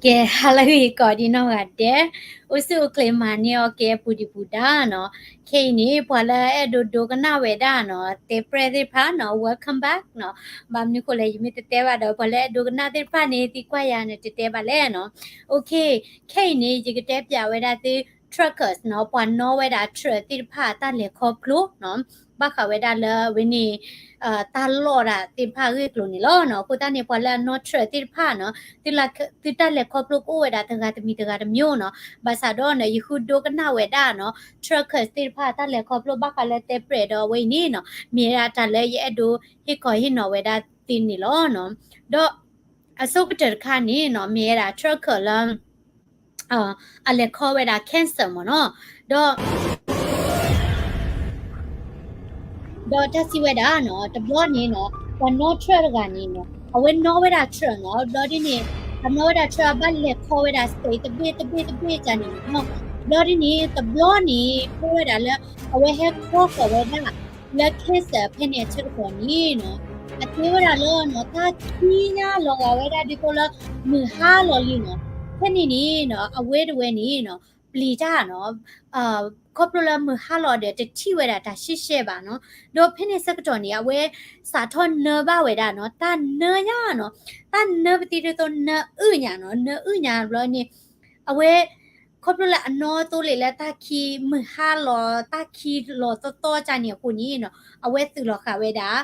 ကဲ ဟါလၢအဂ့ၤကိးဒံနီၢ်ဂၤဒဲး, အိၣ်ဆူၣ်အိၣ်ချ့မၤန့ၢ်အီၤကဲပူၤဒံးပူၤဒါနီၤ. ခဲအံၤန့ၣ် ပှၤလၢအဲၣ်ဒိးဒိကနၣ်ဝဲဒၣ်နီၤ တဲပြဲၢ်သ့ၣ်တဖၣ်နီၤ welcome back နီၤ. ဘၣ်မနုၤဃိလဲၣ် ယမ့ၢ်တတဲဘၣ်ဒီး ပှၤလၢအဲၣ်ဒိးကနၣ်သ့ၣ်တဖၣ်န့ၣ် သံကွၢ်ယၤန့ၣ် တတဲဘၣ်လဲၣ်နီၤ. Okay, ခဲအံၤန့ၣ် ယကတဲပျးဝဲဒၣ်သု truckers နီၤ, ပှၤနီၣ်ဝဲဒၣ် truck သ့ၣ်တဖၣ်တၢ်လဲၤခီဖျိနီၤ, ဘၣ်ဃးဝဲဒၣ်လၢအဝဲန့ၣ် တၢ်လီၢ်ဒၣ်သ့ၣ်တဖၣ်အဂ့ၢ်အကျိၤန့ၣ်လီၤနီၤ. အဃိသတးန့ၣ် ပှၤလၢအနီၣ် truck သ့ၣ်တဖၣ်နီၤ, သုတၢ်လဲၤခီဖျိကအိၣ်ဝဲဒၣ်တဂၤတမံၤတဂၤတမံၤနီၤ. ဘၣ်ဆၣ်ဒီးနီၤ ယဃုဒိကနၣ်ဝဲဒၣ်နီၤ truckers သ့ၣ်တဖၣ်တၢ်လဲၤခီဖျိဘၣ်ဃးလၢတဲပြဲၢ်ဒီးအဝဲအံၤန့ၣ်နီၤ, မ့ၢ်ဝဲဒၣ်တၢ်လၢယအဲၣ်ဒိးဟ့ၣ်ခီဟ့ၣ်နီၤဝဲဒၣ်သုန့ၣ်လီၤနီၤ. ဒီး အဆိကတၢၢ်တခါန့ၣ်နီၤ မ့ၢ်ဝဲဒၣ် trucker လၢ အလဲၤခီဝဲဒၣ် cancer မ့ၢ်နီၤ, ဒီး ဒီးတၢ်စံးဝဲဒၣ်နီၤ တဘျီန့ၣ်နီၤ ပှၤနီၣ် truck တဂၤန့ၣ်နီၤ အဝဲနီၣ်ဝဲဒၣ် truck နီၤ, ဘျီဒ်န့ၣ် အနီၣ်ဝဲဒၣ် truck အဘၣ်လဲၤခီဝဲဒၣ် state တဘ့ၣ်တဘ့ၣ်တဘ့ၣ်ကန့ၣ်နီၤ, ဘျီဒ်န့ၣ် တဘျီန့ၣ် အိၣ်ဝဲဒၣ်လၢ အဝဲဟဲခီဃီၤဝဲဒၣ် လၢ cancer ဖဲန့ၣ်အဆၢကတီၢ်န့ၣ်နီၤ အကဲဝဲဒၣ်လၢနီၤ တၢ်ခံညါလီၤဂာ်ဝဲဒၣ်ဒ်သိးလၢ မုၢ်ဟါလီၤလံနီၤ, ဖဲန့ၣ်န့ၣ်နီၤ အဝဲတဝဲန့ၣ်နီၤ ပျံၤတၢ်နီၤ ခီဖျိလၢမုၢ်ဟါလီၤဒီးတထံၣ်ဝဲဒၣ်တၢ်ရှဲရှဲဘၣ်နီၤ, ဒီးဖဲန့ၣ်ဆၢကတီၢ်န့ၣ် အဝဲစးထီၣ်နၢဘၣ်ဝဲဒၣ်နီၤ တၢ်နၢညါနီၤ, တၢ်နၢပသံဒ်သိးနၢအုၣ်ညါနီၤ, နၢအုၣ်ညါဘျီန့ၣ် အဝဲ ခီဖျိလၢအနီၣ်သိလ့ၣ်လၢတၢ်ခံမုၢ်ဟါလီၤ တၢ်ခံလီၤသီသီကန့ၣ်အဃိန့ၣ်နီၤ အဝဲသုးလီၤဃာ်ဝဲဒၣ်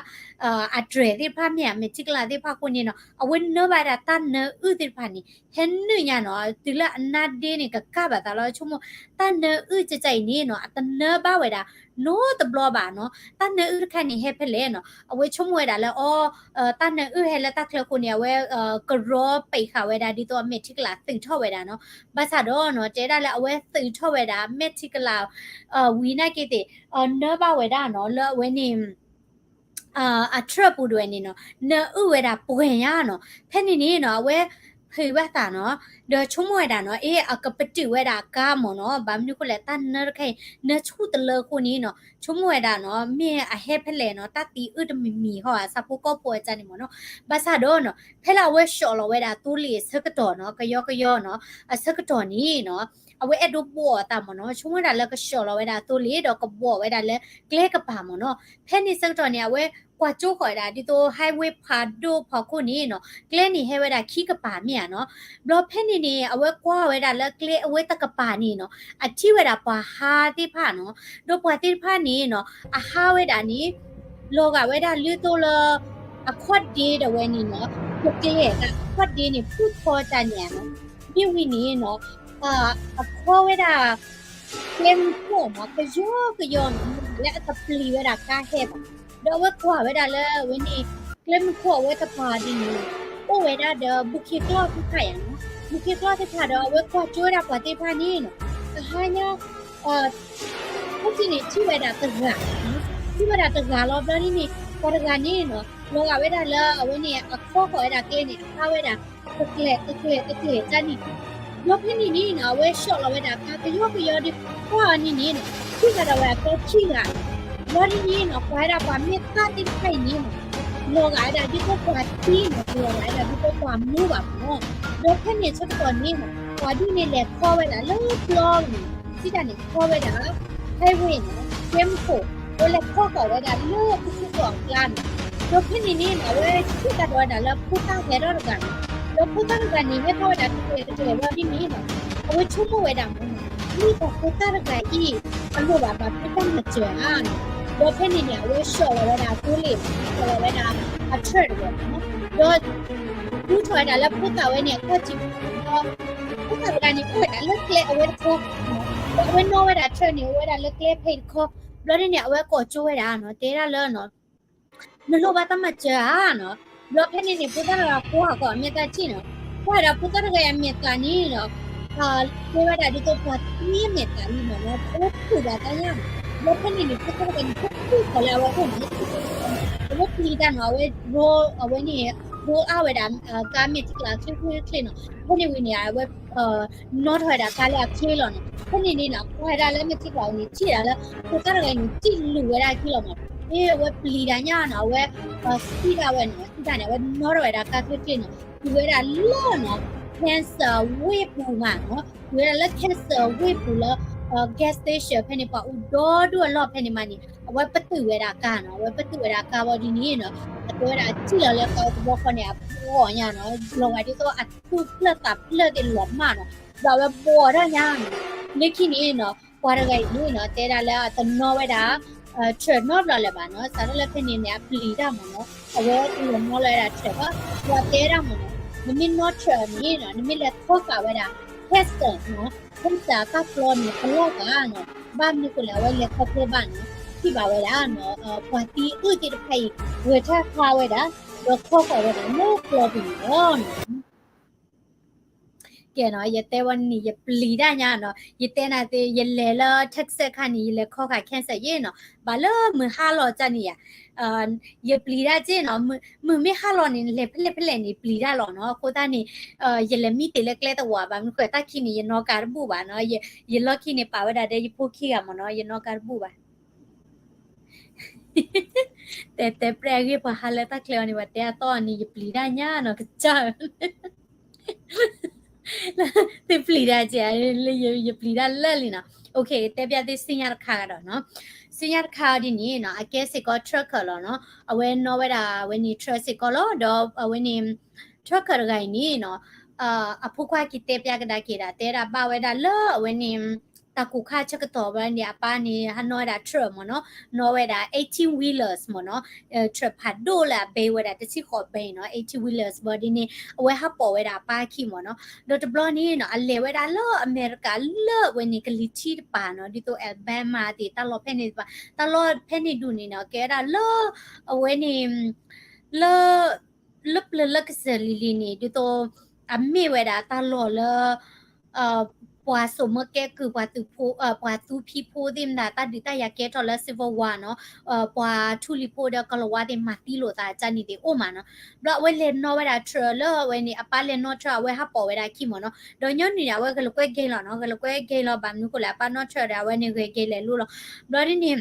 အတြဲၤသ့ၣ်တဖၣ်မ့ၢ်ဧါ မဲာ်ထံကလၤသ့ၣ်တဖၣ်အဃိန့ၣ်နီၤ အဝဲနၢဘၣ်ဝဲဒၣ်တၢ်နၢအုၣ်သ့ၣ်တဖၣ်န့ၣ် ဟဲနုာ်ညါနီၤ တုၤလၢအနါဒ့န့ၣ် ကကၢ်ဘၣ်သးလီၤ ဆိကမိၣ် တၢ်နၢအုၣ်ကကဲအံၤန့ၣ်နီၤ အတနၢဘၣ်ဝဲဒၣ် နီတဘျီဘၣ်နီၤ, တၢ်နၢအုၣ်တခါန့ၣ် ဟဲဖဲလဲၣ်နီၤ, အဝဲဆိကမိၣ်ဝဲဒၣ်လၢ အီ တၢ်နၢအုၣ်ဟဲလၢတၢ်ချၢအဃိန့ၣ် အဝဲ ကရီပံာ်ဃာ်ဝဲဒၣ်ဒ်သိးအမဲာ်ထံကလၤသုးထီၣ်ဝဲဒၣ်နီၤ, ဘၣ်ဆၣ်ဒီးနီၤ တဲဒၣ်လၢအဝဲသုးထီၣ်ဝဲဒၣ် မဲာ်ထံကလၤ ဝံၤနာ်က့သ့ၣ် နၢဘၣ်ဝဲဒၣ်နီၤ လၢအဝဲန့ၣ် အ truck ပူၤတဝဲန့ၣ်နီၤ နၢအုၣ်ဝဲဒၣ်ပှဲၤညါနီၤ, ဖဲန့ၣ်န့ၣ်နီၤ အဝဲဖုးဘၣ်သးနီၤ, ဒီးဆိကမိၣ်ဝဲဒၣ်နီၤ အ့ အကပတုာ်ဝဲဒၣ်အကါမ့ၢ်နီၤ, ဘၣ်မနုၤဃိလဲၣ် တၢ်နၢတခါအံၤ နၢဆူၣ်တလၢအဃိန့ၣ်နီၤ ဆိကမိၣ်ဝဲဒၣ်နီၤ မ့ၢ်အဟဲဖဲလဲၣ်နီၤ တၢ်သံအုၣ်တမံၤမံၤဟီ အဆၣ်ဖိကီၢ်ဖိအကန့ၣ်မ့ၢ်နီၤ, ဘၣ်ဆၣ်ဒီးနီၤ ဖဲလၢအဝဲဆှိးလီၤဝဲဒၣ်သိလ့ၣ်အဆၢကတီၢ်နီၤ ကယီကယီနီၤ အဆၢကတီၢ်န့ၣ်နီၤ အဝဲအဲၣ်ဒိးဘှီးအသးမ့ၢ်နီၤ, ဆိကမိၣ်ဝဲဒၣ်လၢကဆှိးလီၤဝဲဒၣ်သိလ့ၣ်ဒီးကဘှီးဝဲဒၣ်လၢကျဲကပၤမ့ၢ်နီၤ, ဖဲန့ၣ်ဆၢကတီၢ်န့ၣ် အဝဲကွၢ်ကၠိဃီၤဝဲဒၣ်ဒ်သိး highway ဖးဒိၣ်ဖီခိၣ်န့ၣ်နီၤ ကျဲန့ၣ်ဟဲဝဲဒၣ်ခံကပၤမ့ၢ်ဧါနီၤ, ဘျီဖဲန့ၣ်န့ၣ် အဝဲကွၢ်ဝဲဒၣ်လၢကျဲအဝဲတကပၤန့ၣ်နီၤ အထံၣ်ဝဲဒၣ်ပှၤဟါသ့ၣ်တဖၣ်နီၤ, ဒီးပှၤသ့ၣ်တဖၣ်န့ၣ်နီၤ အဟါဝဲဒၣ်န့ၣ် လီၤဂာ်ဝဲဒၣ်လၢသိလၢ အခီၣ်ဒ့ဒၣ်ဝဲန့ၣ်နီၤ ကကျဲ အခီၣ်ဒ့န့ၣ် ဖုၣ်ထီတၢ်န့ၣ်နီၤ, မ့ၢ်ဝံၤန့ၣ်နီၤ အခီဝဲဒၣ် ကျဲမုၢ်ခိၣ်နီၤ ကယီကယီနီၤ လၢအကပျံၤဝဲဒၣ်ကါဟဲဘၣ်, ဒီးအဝဲကွၢ်ဝဲဒၣ်လၢအဝဲန့ၣ် ကျဲမုၢ်ခိၣ်အဝဲတပၤဒ်န့ၣ် အိၣ်ဝဲဒၣ်ဒီးဘူးခ့ကျီၢ်သ့ၣ်တဖၣ်ယါနီၤ, ဘူးခ့ကျီၢ်သ့ၣ်တဖၣ်ဒီး အဝဲကွၢ်ကၠိဝဲဒၣ်ပှၤသ့ၣ်တဖၣ်န့ၣ်နီၤ ကဟါညါ အိၣ်က့ၤန့ၣ် ထံၣ်ဝဲဒၣ်တဂၤ, ထံၣ်ဝဲဒၣ်တဂၤလီၤ ဘျီဒ်န့ၣ် ပှၤတဂၤန့ၣ်နီၤ လီၤဂာ်ဝဲဒၣ်လၢအဝဲန့ၣ် အခီဃီၤဝဲဒၣ်ကျဲန့ၣ် အဟါဝဲဒၣ် တကျဲၤ တကျဲၤ တကျဲၤတၢ်န့ၣ်, ဘျီဖဲန့ၣ်န့ၣ်နီၤ အဝဲဆှိးလီၤဝဲဒၣ်ကါကယီကယီဒီး ကွၢ်အီၤန့ၣ်န့ၣ်နီၤ ထံၣ်ကဒီးဝဲအကျဲခံဂၤ, ဘျီဒ်န့ၣ်နီၤ ကွၢ်ဝဲဒၣ်ပှၤမ့ၢ်သၣ်သ့ၣ်တဖၣ်အံၤန့ၣ်နီၤ လီၤဂာ်ဝဲဒၣ်ဒ်သိးပှၤသံနီၤ လီၤဂာ်ဝဲဒၣ်ဒ်သိးပှၤမူဘၣ်မ့ၢ်နီၤ, ဒီးဖဲန့ၣ်ဆၢကတီၢ်န့ၣ်နီၤ ပှၤဒ်န့ၣ်လဲၤခီဝဲဒၣ်လၢပျီန့ၣ် စံးတၢ်န့ၣ် ခီဝဲဒၣ် highway နီၤ ကျဲမုၢ်ခိၣ် အဝဲလဲၤခီဃီၤဝဲဒၣ်လၢပူၤခိၣ်အကျါန့ၣ်, ဒီးဖဲန့ၣ်န့ၣ်နီၤ အဝဲထံၣ်ကဒီးဝဲဒၣ်လၢဖိသၣ်ဟဲထီၣ်တဂၤန့ၣ်, ဒီးဖိသၣ်တဂၤန့ၣ် ဟဲထီၣ်ဝဲဒၣ်တကျဲၤတကျဲၤဘျီဒ်န့ၣ်နီၤ အဝဲဆိကမိၣ်ဝဲဒၣ်မ့ၢ်နီၤ မ့ၢ်ပှၤဖိသၣ်တဂၤအံၤ အလိၣ်ဘၣ်ပှၤဖိသၣ်မၤစၢၤဧါနီၤ, ဒီးဖဲန့ၣ်န့ၣ် အဝဲဆှိးလီၤဝဲဒၣ်သိလ့ၣ် ဆှိးလီၤဝဲဒၣ်အ truck တဂၤန့ၣ်နီၤ, ဒီး ဒူထီၣ်ဝဲဒၣ်လၢဖိသၣ်ဝဲန့ၣ် အခီၣ်ထံး ဒီး ဖိသၣ်တဂၤန့ၣ် အိၣ်ဝဲဒၣ်လၢကျဲအဝဲတခီ, ဒီးအဝဲနီၣ်ဝဲဒၣ် truck န့ၣ် အိၣ်ဝဲဒၣ်လၢကျဲဖဲတခီ, ဘျီဒ်န့ၣ် အဝဲကိးကၠိဝဲဒၣ်နီၤ တဲဒၣ်လၢနီၤ နလိၣ်ဘၣ်တၢ်မၤစၢၤဧါနီၤ, ဘျီဖဲန့ၣ်န့ၣ် ဖိသၣ်တဂၤကွၢ်ဃီၤအမဲာ်သၣ်ထံၣ်နီၤ, ကွၢ်ဒီးဖိသၣ်တဂၤအမဲာ်သၣ်န့ၣ်နီၤ တဲဝဲဒၣ်ဒ်သိးပှၤသံအမဲာ်သၣ်လံမ့ၢ်နီၤ, အဝဲဖုးဘၣ်တၢ်ညါနီၤ, ဘျီဖဲန့ၣ်န့ၣ် ဖိသၣ်တဂၤန့ၣ် ဖုးဖုးဃီၤလၢအဝဲအိၣ်န့ၣ် အဝဲပျံၤတၢ်နီၤ, အဝဲ roll အဝဲန့ၣ် roll အါဝဲဒၣ် ကါမဲာ်ထံကလၤချ့ချ့ချ့နီၤ, ဖဲန့ၣ်ဝံၤန့ၣ် အဝဲ နီၣ်ထီၣ်ဝဲဒၣ်ကါလၢအချ့လီၤနီၤ, ဖဲန့ၣ်န့ၣ်နီၤ ကွၢ်ဝဲဒၣ်လၢမဲာ်ထံကလၤန့ၣ် ထံၣ်ဒၣ်လၢ ဖိသၣ်တဂၤန့ၣ် စံၣ်လူၤဝဲဒၣ်အခံလီၤမ့ၢ်, အ့ အဝဲပျံၤတၢ်ညါနီၤ, အဝဲ သံဒၣ်ဝဲနီၤ, သံဒၣ်န့ၣ် အဝဲနီၣ်ထီၣ်ဝဲဒၣ်ကါချ့ချ့နီၤ, တုၤဝဲဒၣ်လၢနီၤ cancer ဝ့ၢ်ပူၤမးနီၤ, တုၤဝဲဒၣ်လၢ cancer ဝ့ၢ်ပူၤလၢ gas station ဖဲန့ၣ် ပှၤအိၣ်ဒီဒူၣ်အလီၢ်ဖဲန့ၣ်မးန့ၣ် အဝဲပတုာ်ဝဲဒၣ်ကါနီၤ, အဝဲပတုာ်ဝဲဒၣ်ကါဝံၤဒ်န့ၣ်နီၤ, အတဲဝဲဒၣ်အစံၣ်လီၤလၢကါသဝီဃီန့ၣ် အဘှီညါနီၤ, လီၤဂာ်ဒ်သိးအသူၣ်ဖျၢၣ်သးဖျၢၣ်သ့ၣ်လီၤမၢ်နီၤ, ဒီးအဝဲဘှီတၢ်ညါနီၤ, လၢခံန့ၣ်နီၤ ပှၤတဂၤအံၤန့ၣ်နီၤ တဲဒၣ်လၢအတနီၣ်ဝဲဒၣ် ထၢၣ်နီတဘျီလၢၤဘၣ်နီၤ, စးထီၣ်လၢဖဲန့ၣ်န့ၣ် အပျံၤတၢ်မ့ၢ်နီၤ, အဝဲတလီၤနီၣ်လီၤဝဲဒၣ်ထၢၣ်ဘၣ်, ဒီးတဲဒၣ်မ့ၢ်နီၤ, နမ့ၢ်နီၣ်ထၢၣ်န့ၣ်နီၤ နမ့ၢ်လဲၤခီဃာ်ဝဲဒၣ် cancer နီၤ, cancer တၢ်ပျီန့ၣ် ပလီၢ်ဘၣ်နီၤ, ဘၣ်မနုၤဃိလဲၣ် အဝဲလဲၤခီဖျိဘၣ်နီၤ, ထံၣ်ဘၣ်ဝဲဒၣ်နီၤ, ပှၤသံအုၣ်သ့ၣ်တဖၣ်အံၤ ဂဲၤထၢၣ်ဖျါဝဲဒၣ် ဒီးခီဃာ်ဝဲဒၣ်လၢပျီပူၤန့ၣ်လီၤနီၤ. ကဲနီၤ ယတဲဝဲန့ၣ် ယပျံၤတၢ်ညါနီၤ, ယတဲနၤသ့ ယလဲၤလၢ Texas ခါန့ၣ် ယလဲၤခီဃာ် cancer ယ့ၣ်နီၤ, ဘၣ်လၢမုၢ်ဟါလီၤတၢ်န့ၣ်ဧါ, ယပျံၤတၢ်က့နီၤ, မုၢ်မ့ၢ်ဟါလီၤန့ၣ် လဲၤဖဲလဲၣ်ဖဲလဲၣ်န့ၣ် ပျံၤတၢ်လီၤနီၤ, အဃိသတးန့ၣ် ယလဲၤမံတ့ၢ်လၢကျဲသဝီဘၣ်, မနုၤဃိတၢ်ခံန့ၣ် ယနီၣ်ကါတဘူၣ်ဘၣ်နီၤ, ယလီၢ်ခံန့ၣ် ပာ်ဝဲဒၣ်ဒီးယဖိခံဂၤမ့ၢ်နီၤ, ယနီၣ်ကါတဘူၣ်ဘၣ် တဲ တဲပြဲအဂ့ၢ် ပှၤဟးလၢတၢ်ချၢအီၤန့ၣ် ပှၤတဲအသီအီၤန့ၣ် ယပျံၤတၢ်ညါနီၤ ကစၢ် သုပျံၤတၢ်ကဲ ယပျံၤတၢ်လၢာ်လံနီၤ, တဲပျဲသုစံညါတခါကဒီးနီၤ, စံညါတခါအီၤဒ်န့ၣ်နီၤ အကဲစ့ၢ်ကီး trucker လီၤနီၤ, အဝဲနီၣ်ဝဲဒၣ်အဝဲန့ၣ် truck စ့ၢ်ကီးလီၤ, ဒီးအဝဲန့ၣ် trucker တဂၤအံၤန့ၣ်နီၤ အဖိခွါက့ၤတဲပျဲကဒါက့ၤဒၣ် တဲဒၣ်ဘၣ်ဝဲဒၣ်လၢအဝဲန့ၣ် တၢ်ကိၢ်ခါဆၢကတီၢ်ဘၣ်န့ၣ် အပၢ်န့ၣ် ဟးနီၣ်ဝဲဒၣ် truck မ့ၢ်နီၤ, နီၣ်ဝဲဒၣ် eighteen wheelers မ့ၢ်နီၤ, truck ဖးဒိၣ်လၢအဘဲဝဲဒၣ်တဆံဃိးဘဲနီၤ, eighteen wheelers ဘၣ်ဒ်န့ၣ် အဝဲဟးပိာ်ဝဲဒၣ်အပၢ်အခံမ့ၢ်နီၤ, ဒီးတဘျီန့ၣ်နီၤ အလဲၤဝဲဒၣ်လၢအမဲရကၤလၢအဝဲန့ၣ်ကလံၤထံးတပၤနီၤ, ဒ်သိး Alabama သ့ၣ် တၢ်လီၢ်ဖဲန့ၣ်တပၤ, တၢ်လီၢ်ဖဲန့ၣ်ဒူၣ်န့ၣ်နီၤ ကဲဝဲဒၣ်လၢ အဝဲန့ၣ် လၢ လၢပျၢၤလၢကစၢၢ်လံၤလံၤန့ၣ် ဒ်သိး အမ့ၢ်ဝဲဒၣ်တၢ်လီၢ်လၢ ပှၤစိာ်မၢကဲကုၢ် ပှၤသူဖံးဖိသ့ၣ်မတၤ တၢ်ဒုးတၢ်ယၤကဲထီၣ်လၢ Civil War နီၤ, ပှၤထူလံၤဖိဒီးကီၤလၤဝါသ့ၣ်မၤသံလိာ်သးတၢ်န့ၣ်သ့ၣ်အိၣ်မးနီၤ, ဘျီအဝဲလဲၤနီၣ်ဝဲဒၣ် truck လၢအဝဲန့ၣ် အပၢ်လဲၤနီၣ် truck အဝဲဟးပိာ်ဝဲဒၣ်အခံမ့ၢ်နီၤ, ဒီးညီနုၢ်န့ၣ် အဝဲဂဲၤလိာ်ကွဲ gang လီၤနီၤ, ဂဲၤလိာ်ကွဲ gang လီၤ ဘၣ်မနုၤဃိလဲၣ် အပၢ်နီၣ် truck ဒီးအဝဲန့ၣ်ဂဲၤ gang လဲၤလိၤလီၤ, ဘျီဒ်န့ၣ်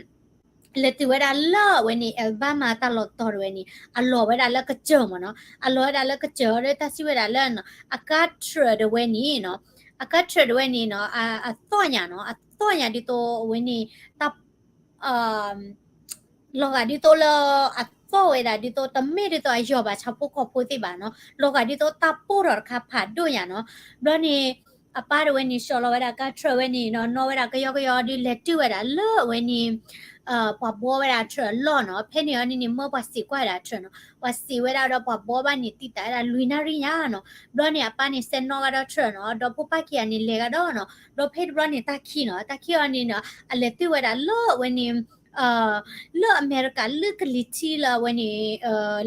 လဲၤတုၤဝဲဒၣ်လၢအဝဲန့ၣ် Alabama တၢ်လီၢ်တတီၤတဝဲန့ၣ် အလီၤဝဲဒၣ်လၢကစၢၢ်မ့ၢ်နီၤ, အလီၤဝဲဒၣ်လၢကစၢၢ်ဒီးတၢ်စံးဝဲဒၣ်လၢနီၤ အကါ truck တဝဲန့ၣ်နီၤ, အကါ truck တဝဲန့ၣ်နီၤ အသီၣ်ညါနီၤ, အသီၣ်ညါဒ်သိးအဝဲန့ၣ် တၢ် လီၤဂာ်ဒ်သိးလၢ အသီၣ်ဝဲဒၣ်ဒ်သိးတမ့ၢ်ဒ်သိးအယီၤဘၣ်ဆၣ်ဖိကီၢ်ဖိသ့ၣ်ဘၣ်နီၤ, လီၤဂာ်ဒ်သိးတၢ်ပိၢ်ထီၣ်တခါဖးဒိၣ်ညါနီၤ, ဘျီန့ၣ် အပၢ်တဝဲန့ၣ် ဆှၢလီၤဝဲဒၣ်ကါ truck ဝဲန့ၣ်နီၤ, နီၣ်ဝဲဒၣ်ကယီကယီဒီးလဲၤတုၤဝဲဒၣ်လၢအဝဲန့ၣ် ပှၤဘှီဝဲဒၣ် truck အလီၢ်နီၤ, ဖဲန့ၣ်အီၤန့ၣ်န့ၣ် မၢပှၤစံးကွၢ်ဝဲဒၣ် truck နီၤ, ပှၤစံးဝဲဒၣ်ဒီးပှၤဘှီဘၣ်န့ၣ် တံာ်တာ်ဝဲဒၣ်လွံၢ်နၣ်ရံၣ်ညါနီၤ, ဘျီန့ၣ် အပၢ်န့ၣ် ဆဲးနီၣ်ဂၤဒီး truck နီၤ, ဒီးဖိပၢ်ခံဂၤန့ၣ် လဲၤဂၤဒီးနီၤ, ဒီးဖဲတဘျီန့ၣ် တၢ်ခံနီၤ, တၢ်ခံအီၤန့ၣ်နီၤ အလဲၤတုၤဝဲဒၣ်လၢအဝဲန့ၣ် လၢအမဲရကၤ လၢကလံၤထံးလၢအဝဲန့ၣ်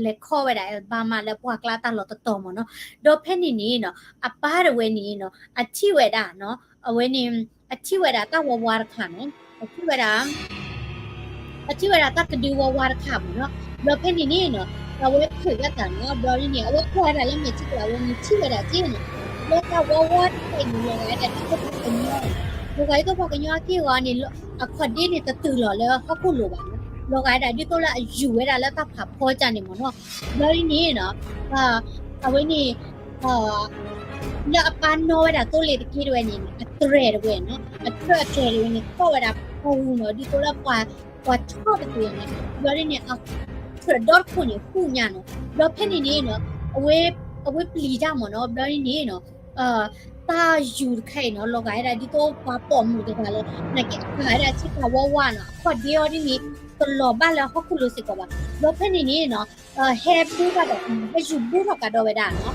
လဲၤခီဝဲဒၣ် Alabama လၢပှၢ်ကျါတၢ်လီၢ်တတီၤမ့ၢ်နီၤ, ဒီးဖဲန့ၣ်န့ၣ်နီၤ အပၢ်တဝဲန့ၣ်နီၤ အထံၣ်ဝဲဒၣ်နီၤ အဝဲန့ၣ် အထံၣ်ဝဲဒၣ်တၢ်ဝါဝါတခါနီၤ, အထံၣ်ဝဲဒၣ် အထံၣ်ဝဲဒၣ်တၢ်ကဒုဝါဝါတခါမ့ၢ်နီၤ, ဘျီဖဲန့ၣ်န့ၣ်နီၤ အဝဲဖုးဝဲသးနီၤ, ဘျီန့ၣ် အဝဲကွၢ်ဝဲဒၣ်လၢမဲာ်ထံကလၤဝဲန့ၣ် ထံၣ်ဝဲဒၣ်က့နီၤ, လၢတၢ်ဝါဝါတခါအံၤန့ၣ် လီၤဂာ်ဝဲဒၣ်ဒ်သိးပှၤကညီ, လီၤဂာ်ဒ်သိးပှၤကညီအက့ၢ်အဂီၤန့ၣ် အခီၣ်ဒ့န့ၣ်တတုၤလီၤလၢဟီၣ်ခိၣ်လိၤဘၣ်နီၤ, လီၤဂာ်ဝဲဒၣ်ဒ်သိးလၢအယူၤဝဲဒၣ်လၢတၢ်ဖးဖီကၢ်န့ၣ်မ့ၢ်နီၤ, ဘျီန့ၣ်နီၤ အဝဲန့ၣ် လၢအပၢ်နီၣ်ဝဲဒၣ်သိလ့ၣ်တက့ၢ်တဝဲန့ၣ် အတြဲၤတဝဲနီၤ, အတြဲၤ အတြဲၤတဝဲန့ၣ် သီၣ်ဝဲဒၣ်ဖီအူနီၤ, ဒ်သိးလၢပှၤ ပှၤထီၣ်တက့ၢ်နီၤ, ဘျီဒ်န့ၣ် အတြဲၤဒီတခိၣ်န့ၣ် ဟူးညါနီၤ, ဘျီဖဲန့ၣ်န့ၣ်နီၤ အဝဲ အဝဲပျံၤတၢ်မ့ၢ်နီၤ, ဘျီဒ်န့ၣ်နီၤ တၢ်ယူၤတခါအံၤနီၤ လီၤဂာ်ဝဲဒၣ်ဒ်သိးပှၤပိာ်မုၣ်တဂၤလၢ နာ်က့အဂာ်ဝဲဒၣ်ဆ့ကၤဝါဝါနီၤ, အခီၣ်ဒ့အီၤဒ်န့ၣ် တလီၤဘၣ်လၢဟီၣ်ခိၣ်လိၤစ့ၢ်ကီးဘၣ်, ဘျီဖဲန့ၣ်န့ၣ်နီၤ ဟဲဘူၣ်ထီၣ်ဒီး ဟဲယူၤဘူၣ်ထီၣ်ကဒီးဝဲဒၣ်နီၤ,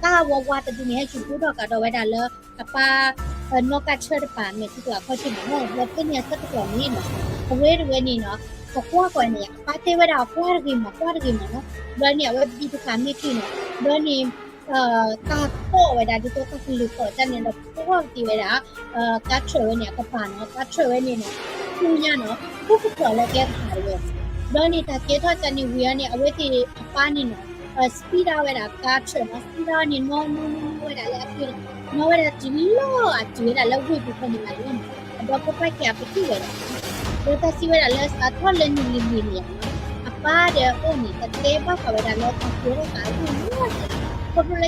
တၢ်ဝါဝါတဒုန့ၣ် ဟဲယူၤဘူၣ်ထီၣ်ကဒီးဝဲဒၣ်လၢ အပၢ် နီၣ်ကါ truck တပၤ မဲာ်ထံကလၤခီၣ်ထံးမ့ၢ်နီၤ, ဘျီဖဲန့ၣ်အဆၢကတီၢ်န့ၣ်နီၤ အဝဲတဝဲန့ၣ်နီၤ အကွၢ်ကွၢ်န့ၣ် အပၢ်တဲဝဲဒၣ်အကွၢ်တဂ့ၤမး ကွၢ်တဂ့ၤမးနီၤ, ဘျီန့ၣ် အဝဲဘံတခါမ့ၢ်က့ၤနီၤ, ဘျီန့ၣ် တၢ်သီၣ်ဝဲဒၣ်ဒ်သိးတၢ်ကလုၢ်သီၣ်တၢ်န့ၣ်ဒီး ကွၢ်က့ၤဝဲဒၣ် ကါ truck ဝဲန့ၣ် အကပၤနီၤ, ကါ truck ဝဲန့ၣ်နီၤ ဆူညါနီၤ ဘူၣ်ကဖျိးလၢကျဲကပၤတဝဲ, ဘျီန့ၣ်တၢ်ကဲထီၣ်ကန့ၣ်ဝံၤအီၤန့ၣ် အဝဲသ့ၣ်အပၢ်န့ၣ်နီၤ speed ဝဲဒၣ်ကါ truck နီၤ, speed အီၤန့ၣ် နီၣ်နီၣ်နီၣ်နီၣ်ဝဲဒၣ်လၢအက့ၤ နီၣ်ဝဲဒၣ်တုၤလၢအတုၤဝဲဒၣ်လၢဝ့ၢ်ပူၤဖဲန့ၣ်မးလီၤနီၤ, အဒီးဖိခွါခံဂၤပထံၣ်ဝဲဒၣ် ဒီးတၢ်စံးဝဲဒၣ်လၢစးထီၣ်လၢနံၤလံၤလံၤန့ၣ်နီၤ အပၢ်ဒီးအအိၣ်န့ၣ် တတဲဘၣ်ဃးဝဲဒၣ်လၢတၢ်ကဲထီၣ်သးအဂ့ၢ်နီတစဲးဘၣ်, ခီ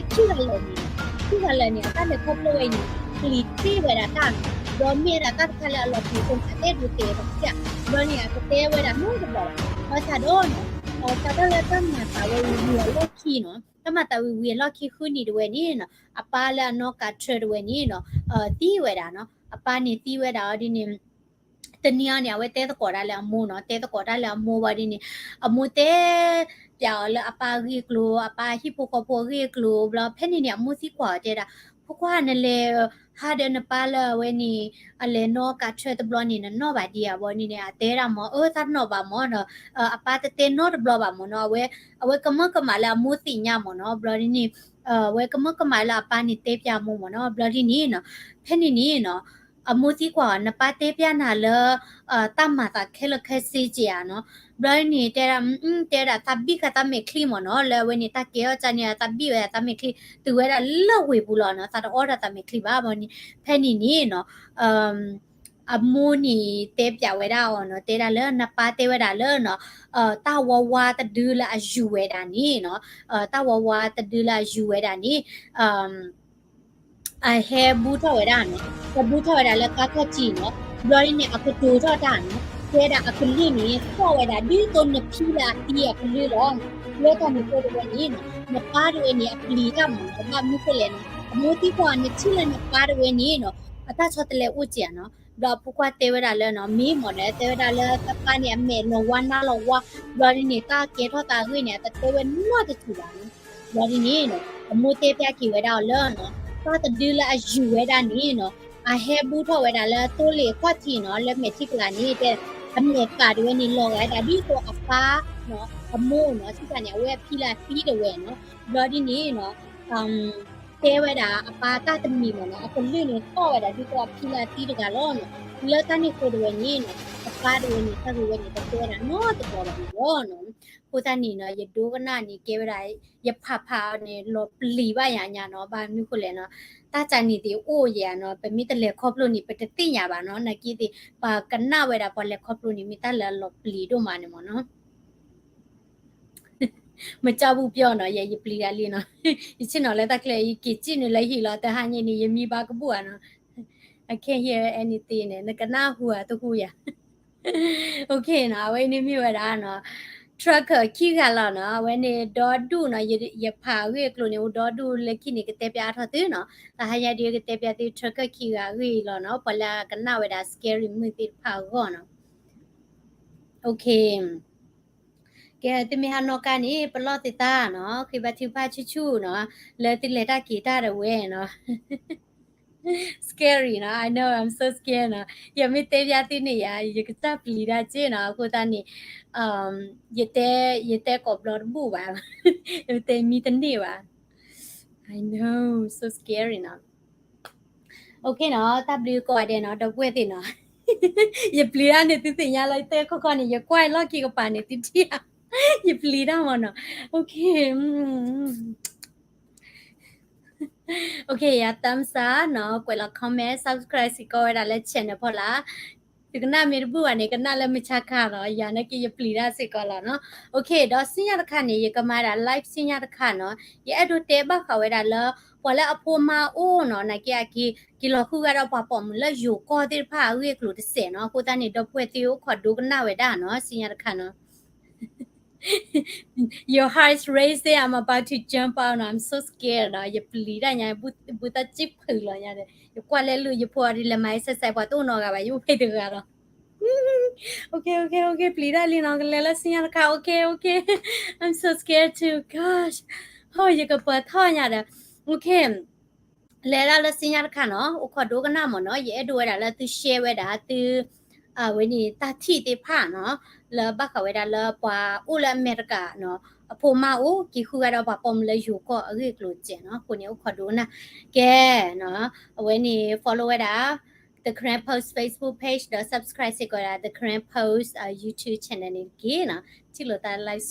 ဖျိလၢခံဂၤလီၤန့ၣ်နီၤ ခံဂၤလၢာ်န့ၣ် အတၢ်လဲၤခီဖျိဝဲအံၤန့ၣ် ပျံၤတ့ၢ်ဝဲဒၣ်တၢ်နီၤ, ဒီးမ့ၢ်ဝဲဒၣ်တၢ်တခါလၢအလီၤပျံၤဒိၣ်မး တဲဒိးတဲဘၣ်စၢ်, ဘျီန့ၣ် အကတဲဝဲဒၣ်နီတဘျီဘၣ်, ဘၣ်ဆၣ်ဒီးနီၤ, စးထီၣ်လၢတၢ်မၤသးဝဲဝံၤဝံၤအလီၢ်ခံနီၤ, တၢ်မၤသးဝံၤဝံၤအလီၢ်ခံဃုနံၤတဝဲန့ၣ်နီၤ, အပၢ်လၢအနီၢ်ကးထၢတဝဲန့ၣ်နီၤ, သံဝဲဒၣ်နီၤ, အပၢ်န့ၣ်သံဝဲဒၣ်အီၤဒ်န့ၣ် တနံၤအံၤန့ၣ် အဝဲတဲသကိးတၢ်လၢအမိၢ်နီၤ, တဲသကိးတၢ်လၢအမိၢ်ဘၣ်ဒ်န့ၣ်, အမိၢ်တဲပျးအီၤလၢအပၢ်အဂ့ၢ်အကျိၤ, အပၢ်ဟံၣ်ဖိဃီဖိအဂ့ၢ်အကျိၤ, ဘျီဖဲန့ၣ်န့ၣ် အမိၢ်သံကွၢ်အီၤတဲဒၣ်, ဖိခွါနလဲၤဟးဒီးနပၢ်လၢအဝဲန့ၣ် အလဲၤနီၢ်ကးထၢတဘျီန့ၣ် နနီၣ်ဘၣ်ဒံးဧါဘၣ်ဒ်န့ၣ်, အတဲဒၣ်မ့ၢ် အၢ သးနီၣ်ဘၣ်မ့ၢ်နီၤ, အပၢ်တတဲနီတဘျီဘၣ်မ့ၢ်နီၤ, အဝဲ အဝဲကမၢကမၣ်လၢအမိၢ်သ့ၣ်ညါမ့ၢ်နီၤ, ဘျီဒ်န့ၣ် အဝဲကမၢကမၣ်လၢအပၢ်န့ၣ်တဲပျးအမိၢ်မ့ၢ်နီၤ, ဘျီဒ်န့ၣ်နီၤ, ဖဲန့ၣ်န့ၣ်နီၤ အမိၢ်သံကွၢ်အီၤ နပၢ်တဲပျးနၤလၢ တၢ်မၤသးခဲလၢာ်ခဲဆ့က့ဧါနီၤ, ဘျီဒ်န့ၣ်တဲဒၣ်, တဲဒၣ်သးဘံၣ်ဃာ်သးမဲာ်ချံမ့ၢ်နီၤ, လၢအဝဲန့ၣ် တၢ်ကဲထီၣ်ကန့ၣ် သးဘံၣ်ဝဲဒၣ်သးမဲာ်ချံ တုၤဝဲဒၣ်လၢဝ့ၢ်ပူၤလီၤနီၤ, သးတအီၣ်ဒီးသးမဲာ်ချံဘၣ်ဘၣ်န့ၣ်, ဖဲန့ၣ်န့ၣ်နီၤ အမိၢ်န့ၣ်တဲပျးဝဲဒၣ်အီၤနီၤ, တဲဒၣ်လၢနပၢ်တဲဝဲဒၣ်လၢနီၤ, တၢ်ဝါဝါတဒုလၢအယူၤဝဲဒၣ်န့ၣ်နီၤ, တၢ်ဝါဝါတဒုလၢအယူၤဝဲဒၣ်န့ၣ် အဟဲဘူးထီၣ်ဝဲဒၣ်နီၤ, ဟဲဘူးထီၣ်ဝဲဒၣ်လၢကါခီၣ်ထံးနီၤ, ဘျီဒ်န့ၣ် အကတိၤထီၣ်တၢ်နီၤ, တဲဒၣ်အကလုၢ်န့ၣ် သီၣ်ဝဲဒၣ်ဒ်သိးနဖံလၢအသံအကလုၢ်လီၤ. လၢတၢ်န့ၣ်အဃိတဝဲန့ၣ်နီၤ, နပၢ်တဝဲန့ၣ် အပျံၤတၢ်မ့ၢ်နီၤ, ဘၣ်မနုၤဃိလဲၣ်နီၤ, အမိၢ်သံကွၢ် နထံၣ်လၢနပၢ်တဝဲန့ၣ်နီၤ, အတၢ်ဆီတလဲအိၣ်က့ဧါနီၤ, ဘျီအဖိခွါတဲဝဲဒၣ်လၢနီၤ, မ့ၢ်မ့ၢ်ဒီး တဲဝဲဒၣ်လၢသးပၢ်န့ၣ် အမဲာ်လီၤဝါနါလီၤဝါ, ဘျီဒ်န့ၣ် တၢ်ကဲထီၣ်သးအဂ့ၢ်န့ၣ် အတတဲဝဲနီတစူၤဘၣ်နီၤ. ဘျီဒ်န့ၣ်နီၤ, အမိၢ်တဲပျးက့ၤဝဲဒၣ်အီၤလၢနီၤ, တၢ်တဒုလၢအယူၤဝဲဒၣ်န့ၣ်နီၤ, အဟဲဘူးထီၣ်ဝဲဒၣ်လၢသိလ့ၣ်အခီၣ်ထံးနီၤ, လၢမဲာ်ထံကလၤန့ၣ် တဲ အမဲာ်ကးတဝဲန့ၣ် လီၤဂာ်ဒၣ်ဒ်သိးအပၢ်နီၤ, အမိၢ်နီၤ, ထံၣ်တၢ်န့ၣ် အဝဲအဖံလၢအသံတဝဲနီၤ. ဘျီဒ်န့ၣ်နီၤ တဲဝဲဒၣ်အပၢ်တၢ်တမံၤမ့ၢ်နီၤ, အကလုၢ်န့ၣ်သီၣ်ဝဲဒၣ်ဒ်သိးအဖံလၢအသံတဂၤလီၤနီၤ. လၢတၢ်န့ၣ်အဃိတဝဲန့ၣ်နီၤ, အပၢ်တဝဲန့ၣ် တၢ်ဂ့ၢ်ဝဲန့ၣ် တတဲဝဲဒၣ်နီတဘျီဘၣ်န့ၣ်လီၤနီၤ. အဃိသတးန့ၣ်နီၤ, ယဒိကနၣ်န့ၣ် ကဲဝဲဒၣ် ယဖးဖးအီၤန့ၣ် လီၤပျံၤဘၣ်ယၤညါနီၤ, ဘၣ်မနုၤဃိလဲၣ်နီၤ, တၢ်ကၢ်န့ၣ်သ့ၣ်အိၣ်ယဲနီၤ, ပမ့ၢ်တလဲၤခီဖျိန့ၣ် ပတသ့ၣ်ညါဘၣ်နီၤ, နာ်က့သ့ၣ် ပှၤကနၣ်ဝဲဒၣ်ပှၤလဲၤခီဖျိန့ၣ် မ့ၢ်တၢ်လၢအလီၤပျံၤဒိၣ်မးန့ၣ်မ့ၢ်နီၤ. မ့ၢ်ကၠီဘူပျီနီၤ, ယဲယပျံၤဒၣ်လံနီၤ, ယဆ့ၣ်နီၤလၢတၢ်ချၢ ယက့ၤစံၣ်နုာ်လၢဟံၣ်လီၤ, တဟါညါန့ၣ် ယမံဘၣ်ကဘူၣ်ဧါနီၤ, I can't hear anything န့ၣ်, နကနၣ်ဟူဧါတဟူဧါ. Okay နီၤ, အဝဲအံၤန့ၣ်မ့ၢ်ဝဲဒၣ်နီၤ, trucker ခံဂၤလီၤနီၤ, အဝဲန့ၣ်ဒီဒူၣ်နီၤ, ယဖးအဂ့ၢ်အကျိၤန့ၣ် အိၣ်ဒီဒူၣ်လၢခံန့ၣ် ကတဲပျးအါထီၣ်သုနီၤ, တဟါညါဒ်ကတဲပျးသု trucker ခံဂၤအဂ့ၢ်အံၤလီၤနီၤ, ပှၤလၢအကနၣ်ဝဲဒၣ် scary မုၣ်သ့ၣ်တဖၣ်အဂီၢ်နီၤ. Okay ကဲ သုမ့ၢ်ဟးနီၣ်ကါန့ၣ် ပလီၢ်သုသးနီၤ, ဃ့ဘါထုကဖၣ်ဆူၣ်ဆူၣ်နီၤ, လၢသုလဲၤတၢ်က့ၤတၢ်တဝဲနီၤ. Scary နီၤ, I know, I'm so scared နီၤ, ယမ့ၢ်တဲပျးသုန့ၣ်ယၤ ယကစၢ်ပျံၤတၢ်က့နီၤ, အဃိသတးန့ၣ် ယတဲ ယတဲကိးဘျီတဘူၣ်ဘၣ်, ယတဲမံတန့ၢ်ဘၣ်. I know, so scary နီၤ. Okay နီၤ, တၢ်ဘျုးကိးဂၤဒဲးနီၤ, ဒီပုၢ်ဝဲၢ်သ့ၣ်နီၤ, ယပျံၤတၢ်န့ၣ်သုသ့ၣ်ညါလီၤ, ယတဲခီခီန့ၣ် ယကွၢ်လီၢ်ခံကပၤန့ၣ်သုထံၣ်ဧါ, ယပျံၤတၢ်မ့ၢ်နီၤ. Okay, okay, ယၤ thumbs up နီၤ, ကွဲးလီၤ comment, subscribe စ့ၢ်ကီးဝဲဒၣ်လၢ channel ဖီလာ်. သုကနၣ်မ့ၢ်တဘူၣ်ဘၣ်န့ၣ် ကနၣ်လၢမုၢ်ဆါခါလီၤ, ယၤနာ်က့ယပျံၤတၢ်စ့ၢ်ကီးလီၤနီၤ. Okay, ဒီးစံညါတခါန့ၣ် ယကမၤဒၣ် live စံညါတခါနီၤ, ယအဲၣ်ဒိးတဲဘၣ်ဃးဝဲဒၣ်လၢ ပှၤလၢအဖိမါအိၣ်နီၤ, နာ်က့အက့ၤ က့ၤလီၤဃုဂၤဒီးပှၤပိာ်မုၣ်လၢယိၤကီၢ်သ့ၣ်တဖၣ်အဂ့ၢ်အကျိၤတစဲးနီၤ, အဃိသတးန့ၣ် ဒီပုၢ်ဝဲၢ်သ့ၣ်အိၣ်ခိးဒိကနၣ်ဝဲဒၣ်နီၤ, စံညါတခါနီၤ. Your heart is racing, I'm about to jump out နီၤ, I'm so scared နီၤ, ယပျံၤတၢ်ညါ ဘူးသးစံဖုးလီၤညါဒီး ယကွၢ်လဲၤလူၤ ယဖိအီၤဒ်လဲၣ် မၤအ့ စဲးစဲး ပှၤတအိၣ်နီတဂၤဘၣ်, ယအိၣ်ဖဲတဂၤလီၤ. Okay, okay, okay, ပျံၤတၢ်လံနီၤ, ကလဲၤလၢစံညါတခါ, okay, okay, I'm so scared too, gosh, ဟိ ယကပၢၤထီၣ်ညါဒီး, okay, လဲၤဒၣ်လၢစံညါတခါနီၤ, အိၣ်ခိးဒိကနၣ်မ့ၢ်နီၤ, ယအဲၣ်ဒိးဝဲဒၣ်လၢသု share ဝဲဒၣ်သု အဝဲန့ၣ်တၢ်ထံၣ်သ့ၣ်တဖၣ်နီၤ, လၢဘၣ်ဃးဝဲဒၣ်လၢပှၤအိၣ်လၢအမဲရကၤနီၤ, အဖိမါအိၣ်က့ၤဃုဂၤဒီးပှၤပိာ်မုၣ်လၢယိၤကီၢ်အဂ့ၢ်အကျိၤစဲးနီၤ, အဃိန့ၣ်အိၣ်ခိးဒိကနၣ်, ကဲနီၤ, အဝဲန့ၣ် follow ဝဲဒၣ် The Karen Post Facebook page ဒီး subscribe စ့ၢ်ကီးဒၣ် The Karen Post YouTube channel န့ၣ်တက့ၢ်နီၤ, ထံၣ်လိာ်သး live